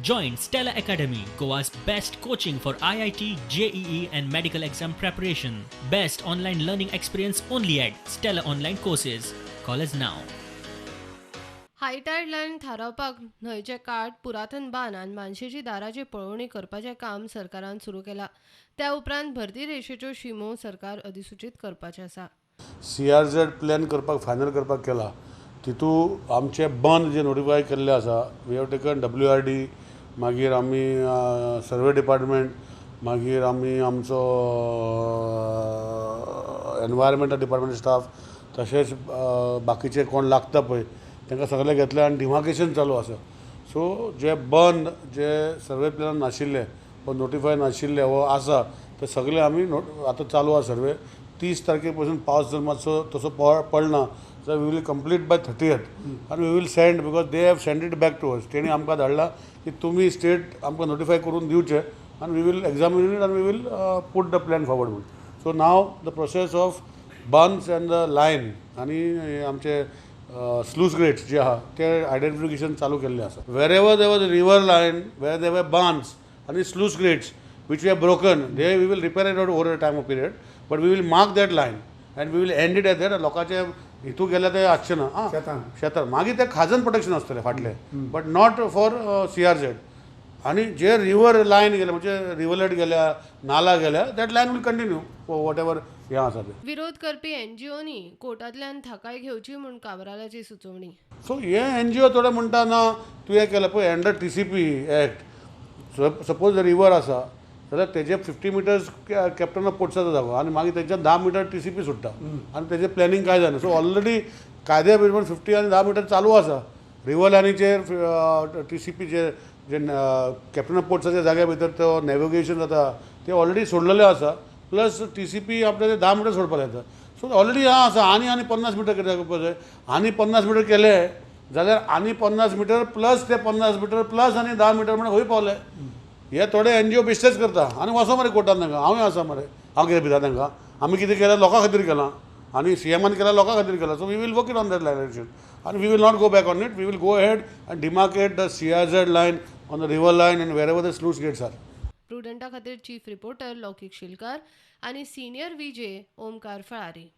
Join Stella Academy, Goa's best coaching for IIT, JEE, and medical exam preparation. Best online learning experience only at Stella Online Courses. Call us now. High tide line थारावपाक न्हंयचे काठ, पुरातन बांद आनी मानशेची दाराची पळोवणी करपाचें काम सरकारान सुरू केलां. त्या उपरांत भरती रेशेच्यो शिमो सरकार अधिसुचीत करपाचें आसा. सीआरझेड प्लॅन करपाक, फायनल करपाक केला. तितू आमचे बंद जे नोटिफाय केल्ले आसा, we have taken WRD, मागीर आमी सर्वे डिपार्टमेंट, मागीर आमी आमचो एनवायरमेंटल डिपार्टमेंट स्टाफ, तशेंच बाकीचे कोण लागता पळय तांकां सगळे घेतले आनी डिमार्केशन चालू आसा. सो जे बंद जे सर्वे प्लॅनान नाशिल्ले वा नोटिफाय नाशिल्ले वो आसा, ते सगळे आमी आतां चालू आसा सर्वे. 30 तारखे पासून पावस जर मातसो तसो पडना जाल्यार we will complete by 30th आनी we will send, because they have send it back to us. तेणी आमकां धाडला की तुमी स्टेट आमकां नोटिफाय करून दिवचे आनी we will examine it आनी we will put the plan forward म्हूण. So now the process of bunds and the line आनी आमचे स्लूस गेट्स जे आहा ते आयडेंटिफिकेशन चालू केल्ले आसा. Wherever there was river line, where there were bunds आनी sluice gates which we have broken, they we will repair it over a time of period, but we will mark that line and we will end it at that. लोकांचे हितू गेल्यार ते आसचे ना आं. शेतान. शेतान मागीर ते खाजन प्रोटेक्शन आसतलें फाटलें, but not for CRZ. आनी जे रिवर लायन गेले, म्हणजे रिवलेट गेल्या, नाला गेल्या, that line will continue for whatever हें आसा तें. विरोध करपी एनजीओनी कोर्टांतल्यान थाकाय घेवची म्हूण काब्रालाची सुचोवणी. सो हे एनजीओ थोडे म्हणटा, ना तुवें केलें पळय, under TCP Act, suppose river आसा जाल्यार तेजे 50 मिटर्स कॅप्टन ऑफ पोर्ट्साचो जागो आनी मागीर तेंच्यान 10 मिटर टीसीपी सुट्टा आनी तेजें प्लॅनिंग कांय जायना. सो ऑलरेडी कायद्या प्रमाण 50 आनी 10 मिटर चालू आसा. रिवर लायनीचेर टीसीपी जे जे कॅप्टन ऑफ पोर्ट्साच्या जाग्या भितर तो नॅविगेशन जाता ते ऑलरेडी सोडलेले आसा. प्लस टीसीपी आपल्याला 10 मिटर सोडपाक येता. सो ऑलरेडी हा आसा. आनी आनी 50 मिटर कित्याक करपाक जाय? आनी 50 मिटर केले जाल्यार आनी 50 मिटर प्लस ते 50 मिटर प्लस आनी 10 मिटर म्हणल्यार खंय पावले? हे थोडे एनजीओ बिश्टेच करता आनी वचो मरे कोर्टान तांकां. हांवूय आसा मरे, हांव कितें भिता तांकां? आमी कितें केलें, लोकां खातीर केलां आनी सीएमान केलां, लोकां खातीर केलां. So we will work it on that direction आनी we will not go back on it. We will go ahead and demarcate the CRZ line on the river line and wherever the sluice gates are. प्रुडंटा खातीर chief reporter लौकीक शिलकार आनी senior विजे Omkar फळारी.